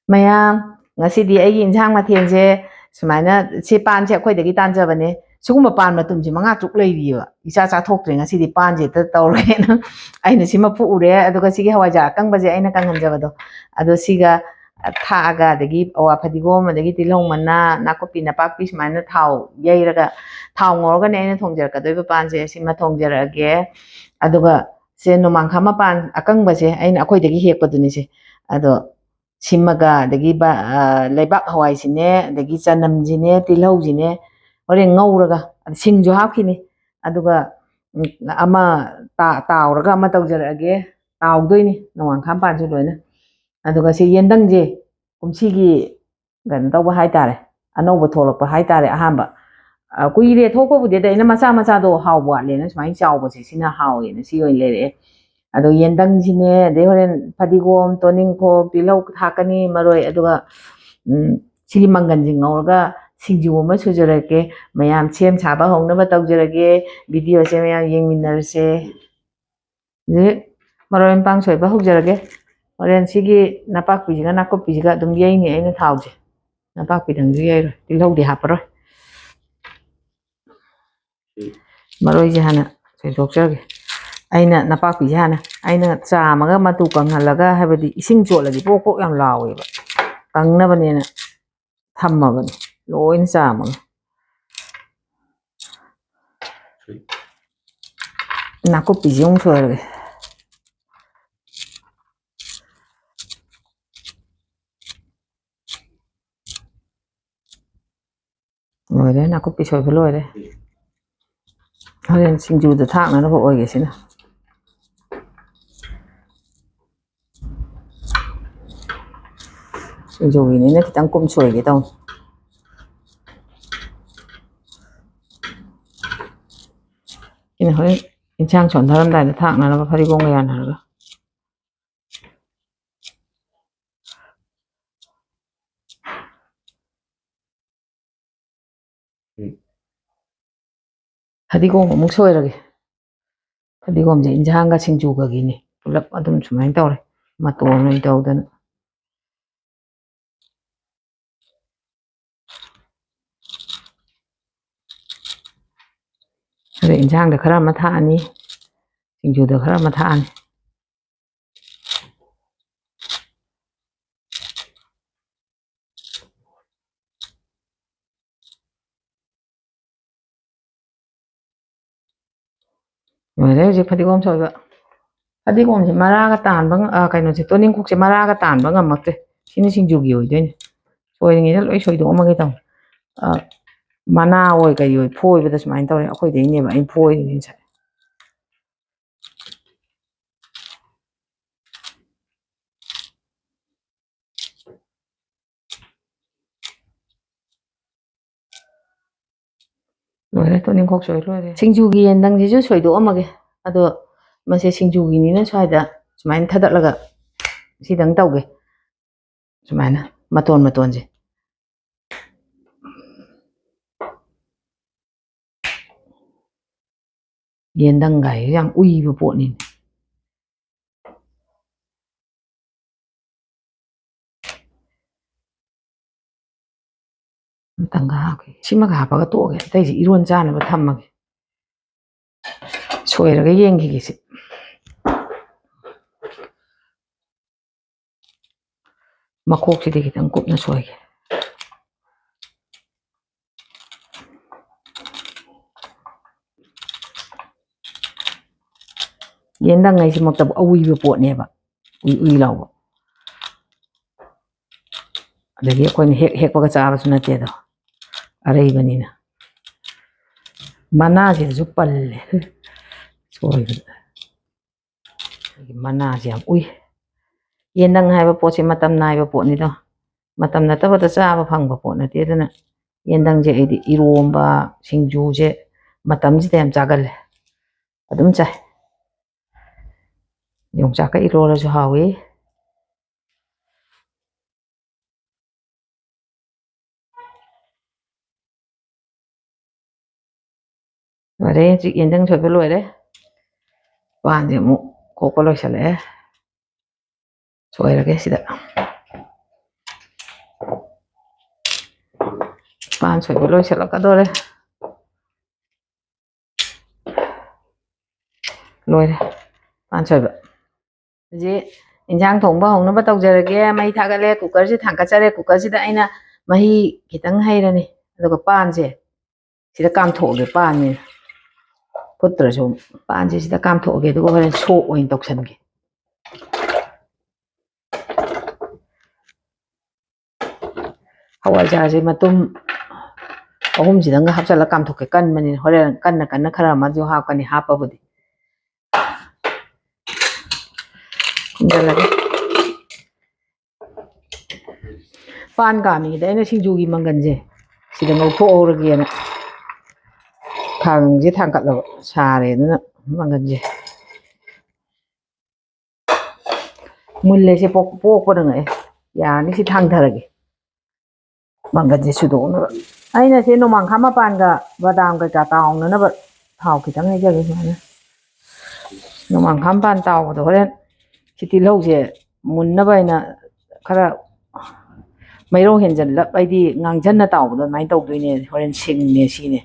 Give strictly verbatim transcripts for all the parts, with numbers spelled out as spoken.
ꯃꯌꯥꯝ, ꯉꯁꯤꯗꯤ ꯑꯩꯒꯤ ꯏꯟꯁꯥꯡ ꯃꯊꯦꯜꯁꯦ ꯁꯨꯃꯥꯏꯅ, ꯁꯤ ꯄꯥꯟꯁꯦ ꯑꯩꯈꯣꯏꯗꯒꯤ ꯇꯥꯟꯖꯕꯅꯦ꯫ ꯁꯤꯒꯨꯝꯕ ꯄꯥꯟ ꯃꯇꯨꯝꯁꯦ ꯃꯉꯥ ꯇꯔꯨꯛ ꯂꯩꯔꯤꯑꯕ, ꯏꯆꯥ ꯆꯥꯊꯣꯛꯇ꯭ꯔꯦ꯫ ꯉꯁꯤꯗꯤ ꯄꯥꯟꯁꯦ ꯍꯦꯛꯇ ꯇꯧꯔꯒꯦꯅ ꯑꯩꯅ ꯁꯤꯃ ꯐꯨꯛꯎꯔꯦ꯫ ꯑꯗꯨꯒ ꯁꯤꯒꯤ ꯍꯋꯥꯏꯖꯥꯔ ꯑꯀꯪꯕꯁꯦ ꯑꯩꯅ ꯀꯪꯍꯟꯖꯕꯗꯣ, ꯑꯗꯣ ꯁꯤꯒ ꯊꯥꯛꯑꯒ, ꯑꯗꯒꯤ ꯑꯋꯥ ꯐꯗꯤꯒꯣꯝ, ꯑꯗꯒꯤ ꯇꯤꯜꯍꯧ ꯃꯅꯥ, ꯅꯥꯀꯨꯞꯄꯤ ꯅꯄꯥꯛꯄꯤ ꯁꯨꯃꯥꯏꯅ ꯊꯥꯎ ꯌꯩꯔꯒ, ꯊꯥꯎ ꯉꯧꯔꯒꯅꯦ ꯑꯩꯅ ꯊꯣꯡꯖꯔꯛꯀꯗꯣꯏꯕ ꯄꯥꯟꯁꯦ꯫ ꯁꯤꯃ ꯊꯣꯡꯖꯔꯛꯑꯒꯦ꯫ ꯑꯗꯨꯒ ꯁꯦ ꯅꯣꯡꯃꯥꯡꯈꯥ ꯃꯄꯥꯟ ꯑꯀꯪꯕꯁꯦ ꯑꯩꯅ ꯑꯩꯈꯣꯏꯗꯒꯤ ꯍꯦꯛꯄꯗꯨꯅꯤꯁꯦ꯫ ꯑꯗꯣ ꯁꯤꯃꯒ, ꯑꯗꯒꯤ ꯕ-, ꯑ, ꯂꯩꯕꯥꯛ ꯍꯋꯥꯏꯁꯤꯅꯦ, ꯑꯗꯒꯤ ꯆꯅꯝꯁꯤꯅꯦ, ꯇꯤꯜꯍꯧꯁꯤꯅꯦ, ꯍꯣꯔꯦꯟ ꯉꯧꯔꯒ, ꯁꯤꯡꯁꯨ ꯍꯥꯞꯈꯤꯅꯤ꯫ ꯑꯗꯨꯒ, ꯎꯝ, ꯑꯃ ꯇꯥ-, ꯇꯥꯎꯔꯒ ꯑꯃ ꯇꯧꯖꯔꯛꯑꯒꯦ꯫ ꯇꯥꯎꯗꯣꯏꯅꯤ ꯅꯣꯡꯃꯥꯡꯈꯥ ꯃꯄꯥꯟꯁꯨ ꯂꯣꯏꯅ꯫ ꯑꯗꯨꯒ ꯁꯤ ꯌꯦꯟꯗꯪꯁꯦ ꯀꯨꯝꯁꯤꯒꯤ ꯀꯩꯅꯣ ꯇꯧꯕ ꯍꯥꯏꯇꯥꯔꯦ, ꯑꯅꯧꯕ ꯊꯣꯛꯂꯛꯄ ꯍꯥꯏꯇꯥꯔꯦ꯫ ꯑꯍꯥꯟꯕ ꯑ, ꯀꯨꯏꯔꯦ ꯊꯣꯛꯄꯕꯨꯗꯤ, ꯑꯗ ꯑꯩꯅ ꯃꯆꯥ ꯃꯆꯥꯗꯣ ꯍꯥꯎꯕ ꯋꯥꯠꯂꯦꯅ ꯁꯨꯃꯥꯏꯅ ꯆꯥꯎꯕꯁꯦ ꯁꯤꯅ ꯍꯥꯎꯋꯦꯅ ꯁꯤ ꯑꯣꯏꯅ ꯂꯩꯔꯛꯑꯦ꯫ ꯑꯗꯣ ꯌꯦꯟꯗꯪꯁꯤꯅꯦ, ꯑꯗꯩ ꯍꯣꯔꯦꯟ ꯐꯗꯤꯒꯣꯝ, ꯇꯣꯅꯤꯡꯈꯣꯛ, ꯇꯤꯜꯍꯧ ꯊꯥꯛꯀꯅꯤ, ꯃꯔꯣꯏ, ꯑꯗꯨꯒ, ꯎꯝ, ꯁꯤꯒꯤ ꯃꯪꯒꯟꯁꯤ ꯉꯧꯔꯒ ꯁꯤꯡꯖꯨ ꯑꯃ ꯁꯨꯖꯔꯛꯀꯦ꯫ ꯃꯌꯥꯝ ꯁꯦꯝ ꯁꯥꯕ ꯍꯧꯅꯕ ꯇꯧꯖꯔꯒꯦ꯫ ꯚꯤꯗꯤꯑꯣꯁꯦ ꯃꯌꯥꯝ ꯌꯦꯡꯃꯤꯟꯅꯔꯁꯦ꯫ ꯍꯧꯖꯤꯛ ꯃꯔꯣꯏ ꯃꯄꯥꯡ ꯁꯣꯏꯕ ꯍꯧꯖꯔꯒꯦ꯫ ꯍꯣꯔꯦꯟ ꯁꯤꯒꯤ ꯅꯄꯥꯛꯄꯤꯁꯤꯒ ꯅꯥꯀꯨꯞꯄꯤꯁꯤꯒ ꯑꯗꯨꯝ ꯌꯩꯅꯤ ꯑꯩꯅ ꯊꯥꯎꯁꯦ꯫ ꯅꯄꯥꯛꯄꯤꯗꯪꯁꯨ ꯌꯩꯔꯣꯏ, ꯇꯤꯜꯍꯧꯗꯤ ꯍꯥꯞꯄꯔꯣꯏ꯫ ꯃꯔꯣꯏꯁꯦ ꯍꯥꯟꯅ ꯁꯣꯏꯗꯣꯛꯆꯔꯒꯦ꯫ ꯑꯩꯅ ꯅꯄꯥꯛꯄꯤꯁꯦ ꯍꯥꯟꯅ, ꯑꯩꯅ ꯆꯥꯝꯃꯒ ꯃꯇꯨ ꯀꯪꯍꯜꯂꯒ, ꯍꯥꯏꯕꯗꯤ ꯏꯁꯤꯡ ꯆꯣꯠꯂꯗꯤ ꯄ꯭ꯔꯣꯛ ꯄ꯭ꯔꯣꯛ ꯌꯥꯝ ꯂꯥꯎꯋꯦꯕ, ꯀꯪꯅꯕꯅꯦꯅ ꯊꯝꯃꯕꯅꯤ ꯂꯣꯏꯅ ꯆꯥꯝꯃꯒ꯫ ꯅꯥꯀꯨꯞꯄꯤꯁꯦ ꯑꯃꯨꯛ ꯁꯣꯏꯔꯒꯦ꯫ ꯂꯣꯏꯔꯦ, ꯅꯥꯀꯨꯞꯄꯤ ꯁꯣꯏꯕ ꯂꯣꯏꯔꯦ꯫ ꯍꯣꯔꯦꯟ ꯁꯤꯡꯖꯨꯗ ꯊꯥꯛꯅꯅꯕ ꯑꯣꯏꯒꯦ ꯁꯤꯅ꯫ ꯁꯤꯡꯖꯨꯒꯤꯅꯤꯅ ꯈꯤꯇꯪ ꯀꯨꯝ ꯁꯣꯏꯒꯦ ꯇꯧꯅꯤ꯫ ꯁꯤꯅ ꯍꯣꯔꯦꯟ ꯏꯟꯁꯥꯡ ꯁꯣꯟꯊꯔꯝꯗꯥꯏꯗ ꯊꯥꯛꯅꯅꯕ ꯐꯗꯤꯒꯣꯝꯒ ꯌꯥꯅꯔꯒ꯫ ꯐꯗꯤꯒꯣꯝ ꯑꯃꯨꯛ ꯁꯣꯏꯔꯒꯦ꯫ ꯐꯗꯤꯒꯣꯝꯁꯦ ꯏꯟꯁꯥꯡꯒ ꯁꯤꯡꯖꯨꯒꯒꯤꯅꯤ꯫ ꯄꯨꯂꯞ ꯑꯗꯨꯝ ꯁꯨꯃꯥꯏꯅ ꯇꯧꯔꯦ꯫ ꯃꯇꯣꯟ ꯑꯣꯏꯅ ꯇꯧꯗꯅ꯫ ꯑꯗ ꯏꯟꯁꯥꯡꯗ ꯈꯔ ꯑꯃ ꯊꯥꯛꯑꯅꯤ, ꯁꯤꯡꯖꯨꯗ ꯈꯔ ꯑꯃ ꯊꯥꯛꯑꯅꯤ꯫ ꯂꯣꯏꯔꯦ ꯍꯧꯖꯤꯛ ꯐꯗꯤꯒꯣꯝ ꯁꯣꯏꯕ꯫ ꯐꯗꯤꯒꯣꯝꯁꯦ ꯃꯔꯥꯒ ꯇꯥꯟꯕ ꯉ-, ꯑ, ꯀꯩꯅꯣꯁꯦ, ꯇꯣꯅꯤꯡꯈꯣꯛꯁꯦ ꯃꯔꯥꯒ ꯇꯥꯟꯕ ꯉꯝꯃꯛꯇ꯭ꯔꯦ꯫ ꯁꯤꯅ ꯁꯤꯡꯖꯨꯒꯤ ꯑꯣꯏꯗꯣꯏꯅꯦ꯫ ꯁꯣꯏꯔꯤꯉꯩꯗ ꯂꯣꯏ ꯁꯣꯏꯗꯣꯛꯑꯝꯃꯒꯦ ꯇꯧꯅꯤ꯫ ꯑ, ꯃꯅꯥ ꯑꯣꯏ ꯀꯔꯤ ꯑꯣꯏ ꯐꯣꯏꯕꯗ ꯁꯨꯃꯥꯏꯅ ꯇꯧꯔꯦ꯫ ꯑꯩꯈꯣꯏꯗꯩꯅꯦꯕ ꯑꯩꯅ ꯐꯣꯏꯔꯤꯅꯦ ꯉꯁꯥꯏ꯫ ꯂꯣꯏꯔꯦ, ꯇꯣꯅꯤꯡꯈꯣꯛ ꯁꯣꯏ ꯂꯣꯏꯔꯦ꯫ ꯁꯤꯡꯖꯨꯒꯤ ꯌꯦꯟꯗꯪꯁꯤꯁꯨ ꯁꯣꯏꯗꯣꯛꯑꯝꯃꯒꯦ꯫ ꯑꯗꯣ ꯃꯁꯦ ꯁꯤꯡꯖꯨꯒꯤꯅꯤꯅ ꯁ꯭ꯋꯥꯏꯗ ꯁꯨꯃꯥꯏꯅ ꯊꯥꯗꯠꯂꯒ ꯁꯤꯗꯪ ꯇꯧꯒꯦ꯫ ꯁꯨꯃꯥꯏꯅ ꯃꯇꯣꯟ ꯃꯇꯣꯟꯁꯦ꯫ ꯌꯦꯟꯗꯪꯒꯥꯏꯁꯦ ꯌꯥꯝ ꯎꯏꯕ ꯄꯣꯠꯅꯤꯅꯦ꯫ ꯑꯝꯇꯪꯒ ꯍꯥꯞꯈꯤꯒꯦ꯫ ꯁꯤꯃꯒ ꯍꯥꯞꯄꯒ ꯇꯣꯛꯑꯒꯦ꯫ ꯑꯇꯩꯁꯦ ꯏꯔꯣꯟ ꯆꯥꯅꯕ ꯊꯝꯃꯒꯦ꯫ ꯁꯣꯏꯔꯒ ꯌꯦꯡꯈꯤꯒꯦ ꯁꯤ꯫ ꯃꯈꯣꯛꯁꯤꯗꯤ ꯈꯤꯇꯪ ꯀꯨꯞꯅ ꯁꯣꯏꯒꯦ꯫ ꯌꯦꯟꯗꯪ ꯍꯥꯏꯁꯤꯃꯛꯇꯕꯨ ꯑꯎꯏꯕ ꯄꯣꯠꯅꯦꯕ, ꯎꯏ ꯎꯏ ꯂꯥꯎꯕ꯫ ꯑꯗꯒꯤ ꯑꯩꯈꯣꯏꯅ ꯍꯦꯛ ꯍꯦꯛꯄꯒ ꯆꯥꯕꯁꯨ ꯅꯠꯇꯦ ꯑꯗꯣ, ꯑꯔꯩꯕꯅꯤꯅ꯫ ꯃꯅꯥꯁꯤꯗꯁꯨ ꯄꯜꯂꯦ ꯁꯣꯏꯕꯗ꯫ ꯑꯩꯒꯤ ꯃꯅꯥꯁꯦ ꯌꯥꯝ ꯎꯏ꯫ ꯌꯦꯟꯗꯪ ꯍꯥꯏꯕ ꯄꯣꯠꯁꯦ ꯃꯇꯝ ꯅꯥꯏꯕ ꯄꯣꯠꯅꯤꯗꯣ꯫ ꯃꯇꯝ ꯅꯠꯇꯕꯗ ꯆꯥꯕ ꯐꯪꯕ ꯄꯣꯠ ꯅꯠꯇꯦ꯫ ꯑꯗꯨꯅ ꯌꯦꯟꯗꯪꯁꯦ ꯑꯩꯗꯤ ꯏꯔꯣꯝꯕ, ꯁꯤꯡꯖꯨꯁꯦ ꯃꯇꯝꯁꯤꯗ ꯌꯥꯝ ꯆꯥꯒꯜꯂꯦ꯫ ꯑꯗꯨꯝ ꯆꯥꯏ꯫ ꯌꯣꯡꯆꯥꯛꯀ ꯏꯔꯣꯜꯂꯁꯨ ꯍꯥꯎꯏ꯫ ꯂꯣꯏꯔꯦ, ꯍꯧꯖꯤꯛ ꯌꯦꯟꯗꯪ ꯁꯣꯏꯕ ꯂꯣꯏꯔꯦ꯫ ꯄꯥꯟꯁꯦ ꯑꯃꯨꯛ ꯀꯣꯛꯄ ꯂꯣꯏꯁꯤꯜꯂꯛꯑꯦ꯫ ꯁꯣꯏꯔꯒꯦ ꯁꯤꯗ꯫ ꯄꯥꯟ ꯁꯣꯏꯕ ꯂꯣꯏꯁꯤꯜꯂꯛꯀꯗꯧꯔꯦ꯫ ꯂꯣꯏꯔꯦ꯫ ꯄꯥꯟ ꯁꯣꯏꯕ꯫ ꯍꯧꯖꯤꯛ ꯏꯟꯁꯥꯡ ꯊꯣꯡꯕ ꯍꯧꯅꯕ ꯇꯧꯖꯔꯒꯦ꯫ ꯃꯩ ꯊꯥꯒꯠꯂꯦ, ꯀꯨꯀꯔꯁꯦ ꯊꯥꯡꯒꯠꯆꯔꯦ꯫ ꯀꯨꯀꯔꯁꯤꯗ ꯑꯩꯅ ꯃꯍꯤ ꯈꯤꯇꯪ ꯍꯩꯔꯅꯤ, ꯑꯗꯨꯒ ꯄꯥꯟꯁꯦ ꯁꯤꯗ ꯀꯥꯝꯊꯣꯛꯑꯒꯦ꯫ ꯄꯥꯟꯁꯦ ꯐꯨꯠꯇ꯭ꯔꯁꯨ ꯄꯥꯟꯁꯦ ꯁꯤꯗ ꯀꯥꯝꯊꯣꯛꯑꯒꯦ, ꯑꯗꯨꯒ ꯍꯣꯔꯦꯟ ꯁꯣꯛ ꯑꯣꯏꯅ ꯇꯧꯁꯟꯒꯦ꯫ ꯍꯋꯥꯏꯖꯥꯔꯁꯦ ꯃꯇꯨꯝ ꯑꯍꯨꯝꯁꯤꯗꯪꯒ ꯍꯥꯞꯆꯤꯜꯂꯒ ꯀꯥꯝꯊꯣꯛꯀꯦ꯫ ꯀꯟꯕꯅꯤꯅ ꯍꯣꯔꯦꯟ ꯀꯟꯅ ꯀꯟꯅ ꯈꯔ ꯑꯃꯁꯨ ꯍꯥꯞꯀꯅꯤ꯫ ꯍꯥꯞꯄꯕꯨꯗꯤ ꯈꯨꯝꯖꯤꯜꯂꯒꯦ꯫ ꯄꯥꯟ ꯀꯥꯝꯃꯤꯉꯩꯗ ꯑꯩꯅ ꯁꯤꯡꯖꯨꯒꯤ ꯃꯪꯒꯟꯁꯦ ꯁꯤꯗ ꯉꯧꯊꯣꯛꯍꯧꯔꯒꯦꯅ ꯈꯥꯡꯁꯦ ꯊꯥꯡꯒꯠꯂꯕ꯫ ꯁꯥꯔꯦ ꯑꯗꯨꯅ ꯃꯪꯒꯟꯁꯦ꯫ ꯃꯨꯜꯂꯦ ꯁꯦ꯫ ꯄꯣꯛ-, ꯄꯣꯛꯄꯗ ꯉꯛꯑꯦ꯫ ꯌꯥꯔꯅꯤ, ꯁꯤ ꯊꯥꯡꯊꯔꯒꯦ꯫ ꯃꯪꯒꯟꯁꯦ ꯁꯨꯗꯣꯛꯅꯕ ꯑꯩꯅ ꯁꯤ ꯅꯣꯡꯃꯥꯡꯈꯥ ꯃꯄꯥꯟꯒ ꯕꯗꯥꯝ ꯀꯩꯀꯥ ꯇꯥꯎꯅꯅꯕ ꯊꯥꯎ ꯈꯤꯇꯪ ꯍꯩꯖꯒꯦ꯫ ꯁꯨꯃꯥꯏꯅ ꯅꯣꯡꯃꯥꯡꯈꯥ ꯃꯄꯥꯟ ꯇꯥꯎꯕꯗꯣ ꯍꯣꯔꯦꯟ ꯁꯤ ꯇꯤꯜꯍꯧꯁꯦ ꯃꯨꯟꯅꯕ ꯍꯥꯏꯅ ꯈꯔ ꯃꯩꯔꯧ ꯍꯦꯟꯖꯜꯂꯞ, ꯍꯥꯏꯗꯤ ꯉꯥꯡꯖꯟꯅ ꯇꯥꯎꯕꯗꯣ ꯑꯗꯨꯃꯥꯏꯅ ꯇꯧꯗꯣꯏꯅꯦ꯫ ꯍꯣꯔꯦꯟ ꯁꯤꯡꯅꯦ ꯁꯤꯅꯦ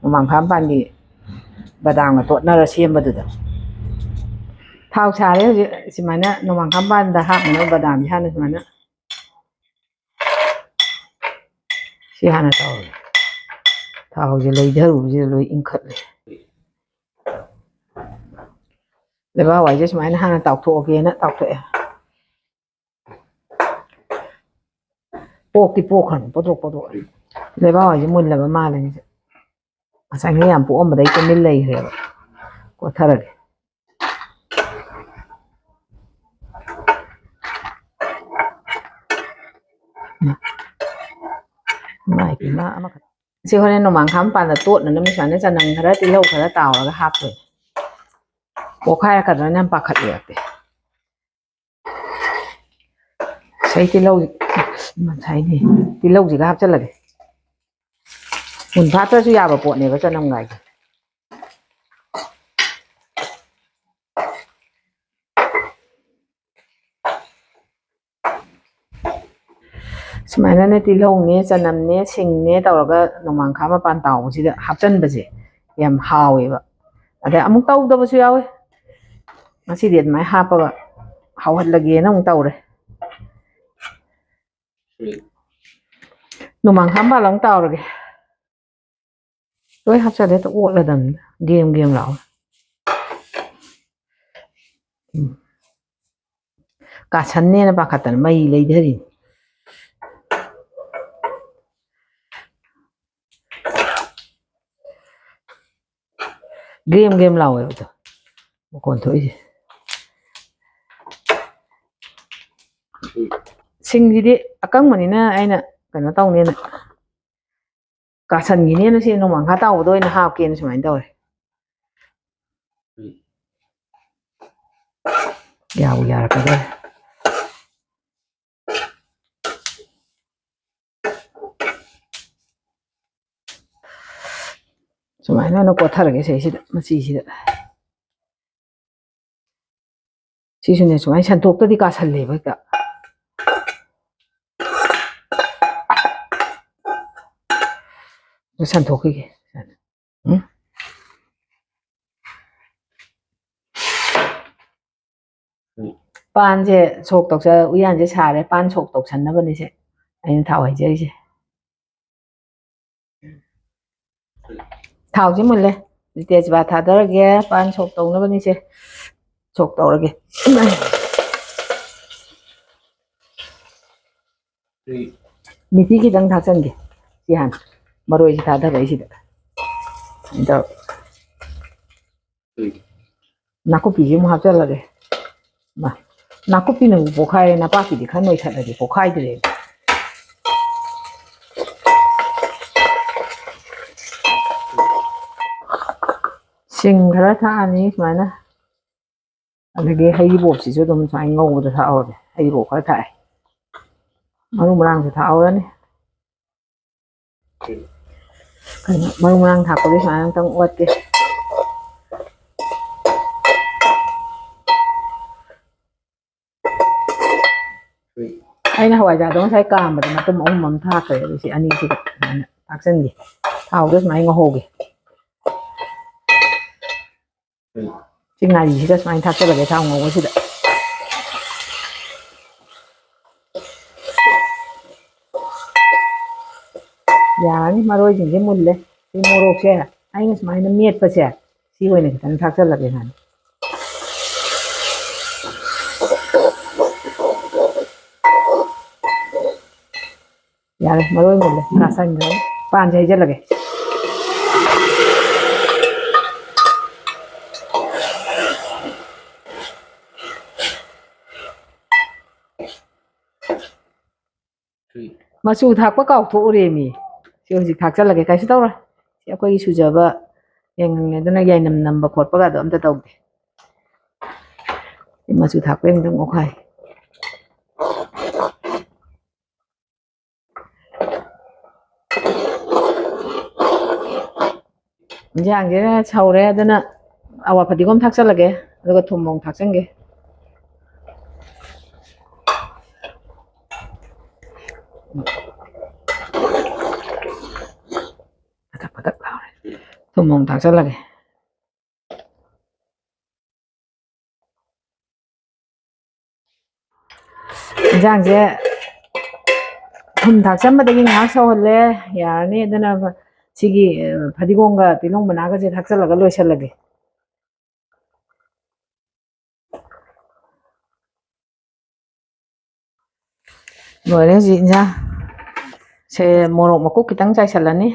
ꯅꯣꯡꯃꯥꯡꯈꯥ ꯃꯄꯥꯟꯒꯤ ꯕꯗꯥꯝꯒ ꯇꯣꯠꯅꯔ ꯁꯦꯝꯕꯗꯨꯗ꯫ ꯊꯥꯎ ꯁꯥꯔꯦ ꯍꯧꯖꯤꯛ꯫ ꯁꯨꯃꯥꯏꯅ ꯅꯣꯡꯃꯥꯡꯈꯥ ꯃꯄꯥꯟꯗ ꯍꯥꯞꯅꯅꯕ ꯕꯗꯥꯝꯁꯦ ꯍꯥꯟꯅ ꯁꯨꯃꯥꯏꯅ ꯁꯤ ꯍꯥꯟꯅ ꯇꯧꯔꯒꯦ꯫ ꯊꯥꯎꯁꯦ ꯂꯩꯊꯔꯨꯕꯁꯤꯗ ꯂꯣꯏ ꯏꯪꯈꯠꯂꯦ꯫ ꯂꯩꯕꯥꯛ ꯍꯋꯥꯏꯁꯦ ꯁꯨꯃꯥꯏꯅ ꯍꯥꯟꯅ ꯇꯥꯎꯊꯣꯛꯑꯒꯦꯅ ꯇꯥꯎꯊꯣꯛꯑꯦ꯫ ꯄꯣꯛꯇꯤ ꯄꯣꯛꯈ꯭ꯔꯅꯤ, ꯄꯣꯗ꯭ꯔꯣꯛ ꯄꯣꯗ꯭ꯔꯣꯛ꯫ ꯂꯩꯕꯥꯛ ꯍꯋꯥꯏꯁꯦ ꯃꯨꯜꯂꯕ ꯃꯥꯜꯂꯦ ꯉꯁꯤ꯫ ꯉꯁꯥꯏ ꯉꯩ ꯌꯥꯝ ꯄꯣꯛꯑꯝꯕꯗꯩ ꯇꯨꯃꯤꯟ ꯂꯩꯈ꯭ꯔꯦꯕ꯫ ꯀꯣꯠꯊꯔꯒꯦ꯫ ꯏꯃꯥ ꯏꯄꯦꯝꯃ ꯑꯃꯈꯛ꯫ ꯁꯤ ꯍꯣꯔꯦꯟ ꯅꯣꯡꯃꯥꯡꯈꯥ ꯃꯄꯥꯟꯗ ꯇꯣꯠꯅꯅꯕ ꯁꯨꯃꯥꯏꯅ ꯆꯅꯝ ꯈꯔ, ꯇꯤꯜꯍꯧ ꯈꯔ ꯇꯥꯎꯔꯒ ꯍꯥꯞꯇꯣꯏꯅꯦ꯫ ꯄꯣꯛꯈꯥꯏꯔꯛꯀꯗ꯭ꯔꯥꯅ ꯌꯥꯝ ꯄꯥꯈꯠꯂꯦ꯫ ꯉꯁꯥꯏ ꯇꯤꯜꯍꯧ, ꯉꯁꯥꯏꯅꯦ, ꯇꯤꯜꯍꯧꯁꯤꯒ ꯍꯥꯞꯆꯜꯂꯒꯦ꯫ ꯃꯨꯟ ꯐꯥꯠꯇ꯭ꯔꯁꯨ ꯌꯥꯕ ꯄꯣꯠꯅꯦꯕ ꯆꯅꯝꯒꯥꯏꯁꯦ꯫ ꯁꯨꯃꯥꯏꯅꯅꯦ ꯇꯤꯜꯍꯧꯅꯦ, ꯆꯅꯝꯅꯦ, ꯁꯤꯡꯅꯦ ꯇꯧꯔꯒ ꯅꯣꯡꯃꯥꯡꯈꯥ ꯃꯄꯥꯟ ꯇꯥꯎꯕꯁꯤꯗ ꯍꯥꯞꯆꯟꯕꯁꯦ ꯌꯥꯝ ꯍꯥꯎꯋꯦꯕ꯫ ꯑꯗꯩ ꯑꯃꯨꯛ ꯇꯧꯗꯕꯁꯨ ꯌꯥꯎꯋꯤ꯫ ꯉꯁꯤꯗꯤ ꯑꯗꯨꯃꯥꯏꯅ ꯍꯥꯞꯄꯒ ꯍꯧꯍꯜꯂꯒꯦꯅ ꯑꯃꯨꯛ ꯇꯧꯔꯦ꯫ ꯅꯣꯡꯃꯥꯡꯈꯥ ꯃꯄꯥꯜ ꯑꯃꯨꯛ ꯇꯥꯎꯔꯒꯦ꯫ ꯂꯣꯏ ꯍꯥꯞꯆꯜꯂꯦ, ꯍꯦꯛꯇ ꯑꯣꯠꯂꯗꯝꯅꯤ꯫ ꯒꯦꯝ ꯒꯦꯝ ꯂꯥꯎ꯫ ꯎꯝ꯫ ꯀꯥꯁꯟꯅꯦꯅ ꯄꯥꯈꯠꯇꯅ ꯃꯩ ꯂꯩꯊꯔꯤꯅꯤ꯫ ꯒꯦꯝ ꯒꯦꯝ ꯂꯥꯎꯋꯦꯕꯗꯣ ꯃꯈꯣꯟ ꯊꯣꯛꯏꯁꯦ꯫ ꯁꯤꯡꯁꯤꯗꯤ ꯑꯀꯪꯕꯅꯤꯅ ꯑꯩꯅ ꯀꯩꯅꯣ ꯇꯧꯅꯦꯅ ꯀꯥꯁꯟꯈꯤꯅꯦꯅ ꯁꯤ ꯅꯣꯡꯃꯥꯡꯈꯥ ꯇꯥꯎꯕꯗ ꯑꯣꯏꯅ ꯍꯥꯞꯀꯦꯅ ꯁꯨꯃꯥꯏꯅ ꯇꯧꯔꯦ꯫ ꯌꯥꯕꯨ ꯌꯥꯔꯛꯀꯗꯧꯔꯦ꯫ ꯁꯨꯃꯥꯏꯅ ꯑꯣꯏꯅ ꯀꯣꯠꯊꯔꯒꯦ ꯁꯤꯁꯤꯗ, ꯃꯆꯤꯁꯤꯗ꯫ ꯁꯤꯁꯨꯅꯦ, ꯁꯨꯃꯥꯏꯅ ꯁꯟꯇꯣꯛꯇꯗꯤ ꯀꯥꯁꯜꯂꯦꯕ ꯍꯦꯛꯇ꯫ ꯑꯗꯨ ꯁꯟꯇꯣꯛꯈꯤꯒꯦ꯫ ꯎꯝ꯫ ꯄꯥꯟꯁꯦ ꯁꯣꯛ ꯇꯧꯁ-, ꯎꯌꯥꯟꯁꯦ ꯁꯥꯔꯦ, ꯄꯥꯟ ꯁꯣꯛ ꯇꯧꯁꯟꯅꯕꯅꯤꯁꯦ ꯑꯩꯅ ꯊꯥꯎ ꯍꯩꯖꯔꯤꯁꯦ꯫ ꯊꯥꯎꯁꯦ ꯃꯨꯜꯂꯦ꯫ ꯇꯦꯖꯄꯥꯠ ꯊꯥꯗꯔꯒꯦ, ꯄꯥꯟ ꯁꯣꯛ ꯇꯧꯅꯕꯅꯤꯁꯦ꯫ ꯁꯣꯛ ꯇꯧꯔꯒꯦ꯫ ꯃꯤꯊꯤ ꯈꯤꯇꯪ ꯊꯥꯛꯆꯟꯒꯦ꯫ ꯁꯤ ꯍꯥꯟꯅ ꯃꯔꯣꯏꯁꯦ ꯊꯥꯗꯔꯛꯏꯁꯤꯗ꯫ ꯁꯨꯃꯥꯏꯅ ꯇꯧꯔ꯫ ꯅꯥꯀꯨꯞꯄꯤꯁꯦ ꯑꯃꯨꯛ ꯍꯥꯞꯆꯜꯂꯒꯦ꯫ ꯃꯥ, ꯅꯥꯀꯨꯞꯄꯤꯅꯕꯨ ꯄꯣꯛꯈꯥꯏꯔꯦ, ꯅꯄꯥꯛꯄꯤꯗꯤ ꯈꯔ ꯅꯣꯏꯈꯠꯂꯗꯤ ꯄꯣꯛꯈꯥꯏꯗ꯭ꯔꯦ꯫ ꯁꯤꯡ ꯈꯔ ꯊꯥꯛꯑꯅꯤ ꯁꯨꯃꯥꯏꯅ꯫ ꯑꯗꯒꯤ ꯍꯩꯔꯤꯕꯣꯞꯁꯤꯁꯨ ꯑꯗꯨꯝ ꯁꯨꯃꯥꯏꯅ ꯉꯧꯕꯗ ꯊꯥꯛꯍꯧꯔꯒꯦ꯫ ꯍꯩꯔꯤꯕꯣꯞ ꯈꯔ ꯊꯥꯛꯑꯦ꯫ ꯃꯔꯨ ꯃꯔꯥꯡꯁꯨ ꯊꯥꯛꯍꯧꯔꯅꯤ꯫ ꯀꯩꯅꯣ, ꯃꯔꯨ ꯃꯔꯥꯡ ꯊꯥꯛꯄꯒꯤ ꯁꯨꯃꯥꯏꯅ ꯑꯝꯇꯪ ꯑꯣꯠꯀꯦ꯫ ꯑꯩꯅ ꯍꯋꯥꯏꯖꯥꯔꯗꯣ ꯉꯁꯥꯏ ꯀꯥꯝꯕꯗ ꯃꯇꯨꯝ ꯑꯍꯨꯝ ꯑꯃ ꯊꯥꯛꯈ꯭ꯔꯦ꯫ ꯑꯗꯨ ꯁꯤ ꯑꯅꯤꯁꯤꯒ ꯁꯨꯃꯥꯏꯅ ꯊꯥꯛꯆꯟꯒꯦ꯫ ꯊꯥꯎꯗ ꯁꯨꯃꯥꯏꯅ ꯉꯧꯍꯧꯒꯦ꯫ ꯁꯤ ꯉꯥꯔꯤꯁꯤꯗ ꯁꯨꯃꯥꯏꯅ ꯊꯥꯛꯆꯜꯂꯒꯦ ꯊꯥꯎ ꯉꯧꯕꯁꯤꯗ꯫ ꯌꯥꯔꯅꯤ, ꯃꯔꯣꯏꯁꯤꯡꯁꯦ ꯃꯨꯜꯂꯦ꯫ ꯁꯤ ꯃꯣꯔꯣꯛꯁꯦ ꯑꯩꯅ ꯁꯨꯃꯥꯏꯅ ꯃꯦꯠꯄꯁꯦ, ꯁꯤ ꯑꯣꯏꯅ ꯈꯤꯇꯪ ꯊꯥꯛꯆꯜꯂꯒꯦ ꯉꯥꯏ꯫ ꯌꯥꯔꯦ, ꯃꯔꯣꯏ ꯃꯨꯜꯂꯦ, ꯀꯥꯁꯟꯈ꯭ꯔꯦ꯫ ꯄꯥꯟꯁꯦ ꯍꯩꯖꯜꯂꯒꯦ꯫ ꯃꯆꯨ ꯊꯥꯛꯄ ꯀꯥꯎꯊꯣꯛꯎꯔꯦ ꯃꯤ꯫ ꯁꯤ ꯍꯧꯖꯤꯛ ꯊꯥꯛꯆꯜꯂꯒꯦ, ꯀꯩꯁꯨ ꯇꯧꯔꯣꯏ꯫ ꯁꯤ ꯑꯩꯈꯣꯏꯒꯤ ꯁꯨꯖꯕ ꯌꯥꯏꯉꯪꯅꯦ, ꯑꯗꯨꯅ ꯌꯥꯏꯅꯝ ꯅꯝꯕ ꯈꯣꯠꯄꯒ ꯑꯗꯣ ꯑꯝꯇ ꯇꯧꯗꯦ꯫ ꯁꯤ ꯃꯆꯨ ꯊꯥꯛꯄ ꯑꯃꯨꯛꯇꯪ ꯑꯣꯠꯈꯥꯏ꯫ ꯏꯟꯖꯥꯡꯁꯦ ꯁꯧꯔꯦ, ꯑꯗꯨꯅ ꯑꯋꯥ ꯐꯗꯤꯒꯣꯝ ꯊꯥꯛꯆꯜꯂꯒꯦ, ꯑꯗꯨꯒ ꯊꯨꯝ ꯑꯃꯨꯛ ꯊꯥꯛꯆꯟꯒꯦ꯫ ꯄꯗꯛ ꯄꯗꯛ ꯂꯥꯎꯔꯦ꯫ ꯊꯨꯝ ꯑꯃꯨꯛ ꯊꯥꯛꯆꯜꯂꯒꯦ꯫ ꯏꯟꯖꯥꯡꯁꯦ ꯊꯨꯝ ꯊꯥꯛꯆꯟꯕꯗꯒꯤ ꯉꯥꯏꯍꯥꯛ ꯁꯧꯍꯜꯂꯦ꯫ ꯌꯥꯔꯅꯤ꯫ ꯑꯗꯨꯅ ꯁꯤꯒꯤ, ꯑ, ꯐꯗꯤꯒꯣꯝꯒ ꯇꯤꯜꯍꯧ ꯃꯅꯥꯒꯁꯦ ꯊꯥꯛꯆꯜꯂꯒ ꯂꯣꯏꯁꯜꯂꯒꯦ꯫ ꯂꯣꯏꯔꯦ ꯍꯧꯖꯤꯛ ꯏꯟꯖꯥꯡ꯫ ꯁꯦ, ꯃꯣꯔꯣꯛ ꯃꯀꯨꯞ ꯈꯤꯇꯪ ꯆꯥꯏꯁꯜꯂꯅꯤ꯫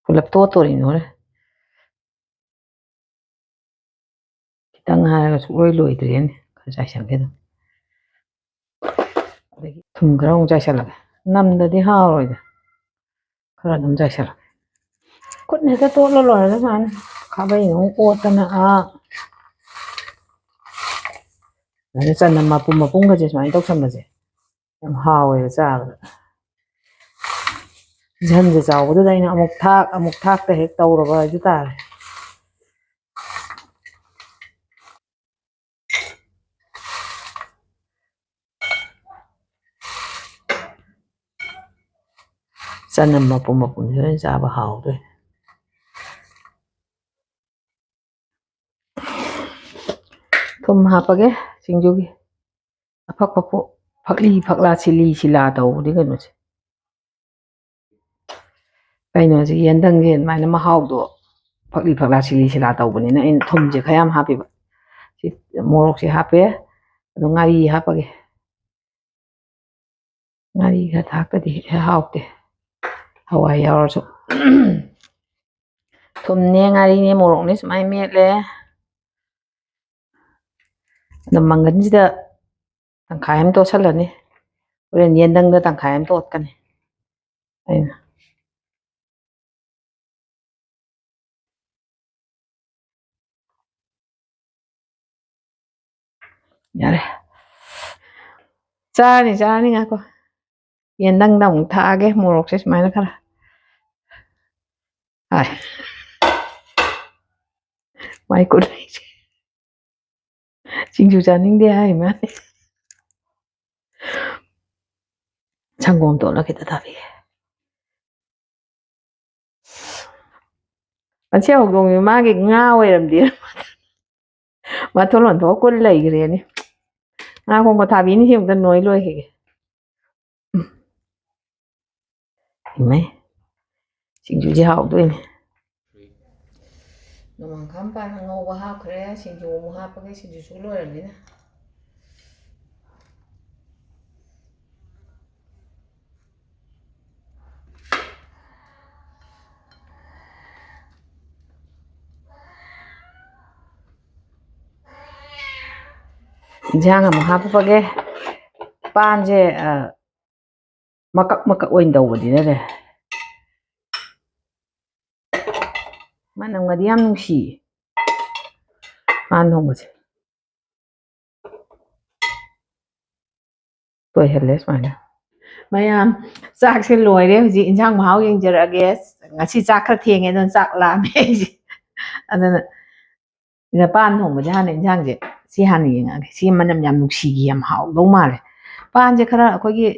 ꯄꯨꯂꯞ ꯇꯣꯠꯇꯣꯔꯤꯅꯤ ꯍꯣꯔꯦꯟ꯫ ꯈꯤꯇꯪ ꯍꯥꯏꯔꯒ ꯁꯨꯛꯂꯣꯏ ꯂꯣꯏꯗ꯭ꯔꯦꯅꯦ꯫ ꯈꯔ ꯆꯥꯏꯁꯜꯂꯒꯦ ꯑꯗꯨꯝ꯫ ꯑꯗꯒꯤ ꯊꯨꯝ ꯈꯔ ꯑꯃꯨꯛ ꯆꯥꯏꯁꯜꯂꯒꯦ꯫ ꯅꯝꯗꯗꯤ ꯍꯥꯎꯔꯣꯏꯗ꯫ ꯈꯔ ꯑꯗꯨꯝ ꯆꯥꯏꯁꯜꯂꯒꯦ꯫ ꯈꯨꯠꯅ ꯍꯦꯛꯇ ꯇꯣꯠꯂ ꯂꯣꯏꯔꯦꯗ ꯁꯨꯃꯥꯏꯅ꯫ ꯈꯥꯕꯩꯅ ꯑꯃꯨꯛ ꯀꯣꯠꯇꯅ ꯑꯥ꯫ ꯑꯗꯩ ꯆꯅꯝ ꯃꯄꯨꯝ ꯃꯄꯨꯝꯒꯁꯦ ꯁꯨꯃꯥꯏꯅ ꯇꯧꯁꯟꯕꯁꯦ ꯌꯥꯝ ꯍꯥꯎꯋꯦꯕ ꯆꯥꯕꯗ꯫ ꯖꯟꯁꯦ ꯆꯥꯎꯕꯗꯨꯗ ꯑꯩꯅ ꯑꯃꯨꯛ ꯊꯥꯛ, ꯑꯃꯨꯛ ꯊꯥꯛꯇ ꯍꯦꯛ ꯇꯧꯔꯕ ꯍꯥꯏꯗꯨ ꯇꯥꯔꯦ꯫ ꯆꯅꯝ ꯃꯄꯨꯝ ꯃꯄꯨꯝꯁꯤ ꯂꯣꯏ ꯆꯥꯕ ꯍꯥꯎꯗꯣꯏꯅꯦ꯫ ꯊꯨꯝ ꯍꯥꯞꯄꯒꯦ ꯁꯤꯡꯖꯨꯒꯤ꯫ ꯑꯐꯛ ꯐꯛꯄꯣ-, ꯐꯛꯂꯤ ꯐꯛꯂꯥ ꯁꯤꯂꯤ ꯁꯤꯂꯥ ꯇꯧꯕꯅꯤ ꯀꯩꯅꯣꯁꯦ꯫ ꯀꯩꯅꯣꯁꯦ, ꯌꯦꯟꯗꯪꯁꯦ ꯑꯗꯨꯃꯥꯏꯅ ꯃꯍꯥꯎꯗꯣ ꯐꯛꯂꯤ ꯐꯛꯂꯥ ꯁꯤꯂꯤ ꯁꯤꯂꯥ ꯇꯧꯕꯅꯤꯅ ꯑꯩꯅ ꯊꯨꯝꯁꯦ ꯈꯔ ꯌꯥꯝ ꯍꯥꯞꯄꯤꯕ꯫ ꯁꯤ ꯃꯣꯔꯣꯛꯁꯦ ꯍꯥꯞꯄꯦ, ꯑꯗꯣ ꯉꯥꯔꯤ ꯍꯥꯞꯄꯒꯦ꯫ ꯉꯥꯔꯤ ꯈꯔ ꯊꯥꯛꯇꯗꯤ ꯍꯦꯛ ꯍꯥꯎꯇꯦ, ꯍꯋꯥꯏ ꯌꯥꯎꯔꯁꯨ꯫ ꯊꯨꯝꯅꯦ, ꯉꯥꯔꯤꯅꯦ, ꯃꯣꯔꯣꯛꯅꯦ ꯁꯨꯃꯥꯏꯅ ꯃꯦꯠꯂꯦ꯫ ꯑꯗꯣ ꯃꯪꯒꯟꯁꯤꯗ ꯇꯪꯈꯥꯏ ꯑꯃ ꯇꯣꯠꯁꯜꯂꯅꯤ꯫ ꯍꯣꯔꯦꯟ ꯌꯦꯟꯗꯪꯗ ꯇꯪꯈꯥꯏ ꯑꯃ ꯇꯣꯠꯀꯅꯤ ꯑꯩꯅ꯫ ꯌꯥꯔꯦ꯫ ꯆꯥꯔꯅꯤ, ꯆꯥꯔꯅꯤ, ꯉꯥꯏꯈꯣ꯫ ꯌꯦꯟꯗꯪꯗ ꯑꯃꯨꯛ ꯊꯥꯛꯑꯒꯦ ꯃꯣꯔꯣꯛꯁꯦ ꯁꯨꯃꯥꯏꯅ ꯈꯔ꯫ ꯍꯥꯏ꯫ ꯃꯥꯏ ꯀꯨꯠꯂꯛꯏꯁꯦ꯫ ꯁꯤꯡꯖꯨ ꯆꯥꯅꯤꯡꯗꯦ ꯍꯥꯏ ꯃꯥꯅꯦ꯫ ꯁꯪꯒꯣꯝ ꯇꯣꯠꯂ ꯈꯤꯇ ꯊꯥꯕꯤꯒꯦ꯫ ꯃꯁꯤ ꯍꯧꯗꯣꯡꯁꯦ ꯃꯥꯒꯤ ꯉꯥ ꯑꯣꯏꯔꯝꯗꯦ꯫ ꯃꯊꯣꯟ ꯑꯣꯟꯊꯣꯛꯑ ꯀꯨꯜ ꯂꯩꯈ꯭ꯔꯦꯅꯦ꯫ ꯉꯥ ꯈꯣꯡꯕ ꯊꯥꯕꯤꯅꯤ ꯁꯤ ꯑꯃꯨꯛꯇ ꯅꯣꯏ ꯂꯣꯏꯈꯤꯒꯦ꯫ ꯎꯝ꯫ ꯏꯃꯩ꯫ ꯁꯤꯡꯖꯨꯁꯦ ꯍꯥꯎꯗꯣꯏꯅꯦ꯫ ꯅꯣꯡꯃꯪꯈꯥ ꯃꯄꯥꯟ ꯑꯉꯧꯕ ꯍꯥꯞꯈ꯭ꯔꯦ꯫ ꯁꯤꯡꯖꯨ ꯑꯃꯨꯛ ꯍꯥꯞꯄꯒꯦ, ꯁꯤꯡꯖꯨꯁꯨ ꯂꯣꯏꯔꯕꯅꯤꯅ꯫ ꯏꯟꯁꯥꯡ ꯑꯃꯨꯛ ꯍꯥꯞꯄꯒꯦ꯫ ꯄꯥꯟꯁꯦ, ꯑ, ꯃꯀꯛ ꯃꯀꯛ ꯑꯣꯏꯅ ꯇꯧꯕꯅꯤꯅꯅꯦ, ꯃꯅꯝꯒꯗꯤ ꯌꯥꯝ ꯅꯨꯡꯁꯤꯌꯦ ꯄꯥꯟ ꯊꯣꯡꯕꯁꯦ꯫ ꯇꯣꯏꯍꯜꯂꯦ ꯁꯨꯃꯥꯏꯅ꯫ ꯃꯌꯥꯝ, ꯆꯥꯛꯁꯦ ꯂꯣꯏꯔꯦ꯫ ꯍꯧꯖꯤꯛ ꯏꯟꯁꯥꯡ ꯃꯍꯥꯎ ꯌꯦꯡꯖꯔꯛꯑꯒꯦ꯫ ꯉꯁꯤ ꯆꯥꯛ ꯈꯔ ꯊꯦꯡꯉꯦ, ꯑꯗꯨꯅ ꯆꯥꯛ ꯂꯥꯝꯃꯦ ꯑꯩꯁꯦ꯫ ꯑꯗꯨꯅ ꯁꯤꯗ ꯄꯥꯟ ꯊꯣꯡꯕꯁꯦ ꯍꯥꯟꯅ, ꯏꯟꯁꯥꯡꯁꯦ ꯁꯤ ꯍꯥꯟꯅ ꯌꯦꯡꯉꯛꯑꯒꯦ꯫ ꯁꯤ ꯃꯅꯝ ꯌꯥꯝ ꯅꯨꯡꯁꯤꯈꯤ, ꯌꯥꯝ ꯍꯥꯎꯗꯧ ꯃꯥꯜꯂꯦ꯫ ꯄꯥꯟꯁꯦ ꯈꯔ ꯑꯩꯈꯣꯏꯒꯤ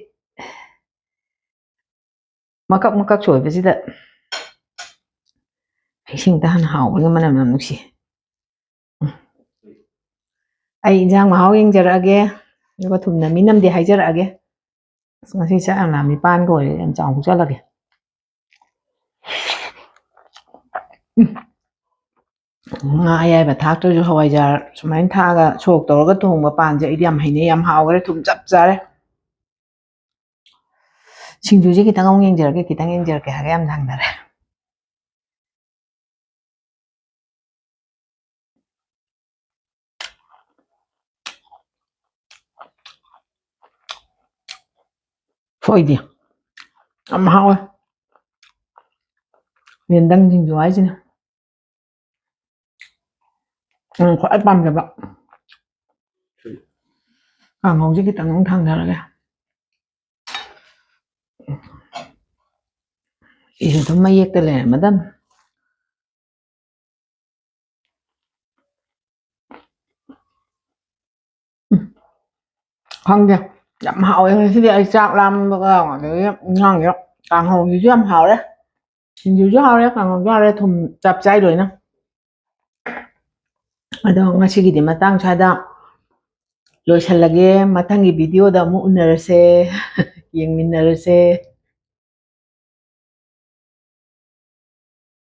ꯃꯀꯛ ꯃꯀꯛ ꯁꯣꯏꯕꯁꯤꯗ ꯏꯁꯤꯡꯗ ꯍꯥꯟꯅ ꯍꯥꯎꯕꯒꯤ ꯃꯅꯝ ꯌꯥꯝ ꯅꯨꯡꯁꯤ꯫ ꯎꯝ꯫ ꯑꯩ ꯏꯟꯖꯥꯡ ꯃꯍꯥꯎ ꯌꯦꯡꯖꯔꯛꯑꯒꯦ, ꯑꯗꯨꯒ ꯊꯨꯝꯅ ꯃꯤ ꯅꯝꯗꯦ ꯍꯥꯏꯖꯔꯛꯑꯒꯦ꯫ ꯑꯁ, ꯉꯁꯤ ꯆꯥꯛ ꯌꯥꯝ ꯂꯥꯝꯃꯤ, ꯄꯥꯟꯒ ꯑꯣꯏꯔꯦ, ꯌꯥꯝ ꯆꯥꯎꯅ ꯍꯨꯛꯆꯜꯂꯒꯦ꯫ ꯎꯝ꯫ ꯉꯥ ꯑꯌꯥꯏꯕ ꯊꯥꯛꯇ꯭ꯔꯁꯨ ꯍꯋꯥꯏꯖꯥꯔ ꯁꯨꯃꯥꯏꯅ ꯊꯥꯛꯑꯒ ꯁꯣꯛ ꯇꯧꯔꯒ ꯊꯣꯡꯕ ꯄꯥꯟꯁꯦ ꯑꯩꯗꯤ ꯌꯥꯝ ꯍꯩꯅꯩ, ꯌꯥꯝ ꯍꯥꯎꯈ꯭ꯔꯦ, ꯊꯨꯝ ꯆꯞ ꯆꯥꯔꯦ꯫ ꯁꯤꯡꯖꯨꯁꯦ ꯈꯤꯇꯪ ꯑꯃꯨꯛ ꯌꯦꯡꯖꯔꯛꯀꯦ, ꯈꯤꯇꯪ ꯌꯦꯡꯖꯔꯛꯀꯦ ꯍꯥꯏꯔꯒ ꯌꯥꯝ ꯊꯥꯡꯗꯔꯦ꯫ ꯁꯣꯏꯗꯦ, ꯌꯥꯝ ꯍꯥꯎꯋꯦ꯫ ꯌꯦꯟꯗꯪ ꯁꯤꯡꯖꯨ ꯍꯥꯏꯁꯤꯅ꯫ ꯎꯝ, ꯈ꯭ꯋꯥꯏ ꯄꯥꯝꯖꯕ꯫ ꯀꯥꯡꯍꯧꯁꯦ ꯈꯤꯇꯪ ꯑꯃꯨꯛ ꯊꯥꯡꯊꯔꯒꯦ꯫ ꯁꯤꯁꯨ ꯑꯗꯨꯝ ꯃꯌꯦꯛꯇ ꯂꯩꯔꯝꯃꯗꯝ꯫ ꯎꯝ꯫ ꯈꯪꯗꯦ, ꯌꯥꯝ ꯍꯥꯎꯋꯦ ꯉꯁꯤꯗꯤ꯫ ꯑꯩ ꯆꯥꯛ ꯂꯥꯝꯕꯒ, ꯑꯗꯒꯤ ꯏꯟꯖꯥꯡꯁꯦ, ꯀꯥꯡꯍꯧꯁꯤꯁꯨ ꯌꯥꯝ ꯍꯥꯎꯔꯦ, ꯁꯤꯡꯖꯨꯁꯨ ꯍꯥꯎꯔꯦ, ꯀꯥꯡꯍꯧꯁꯨ ꯍꯥꯎꯔꯦ, ꯊꯨꯝ ꯆꯞ ꯆꯥꯏ ꯂꯣꯏꯅ꯫ ꯑꯗꯣ ꯉꯁꯤꯒꯤꯗꯤ ꯃꯇꯥꯡ ꯁ꯭ꯋꯥꯏꯗ ꯂꯣꯏꯁꯜꯂꯒꯦ꯫ ꯃꯊꯪꯒꯤ ꯚꯤꯗꯤꯑꯣꯗ ꯑꯃꯨꯛ ꯎꯅꯔꯁꯦ, ꯌꯦꯡꯃꯤꯟꯅꯔꯁꯦ꯫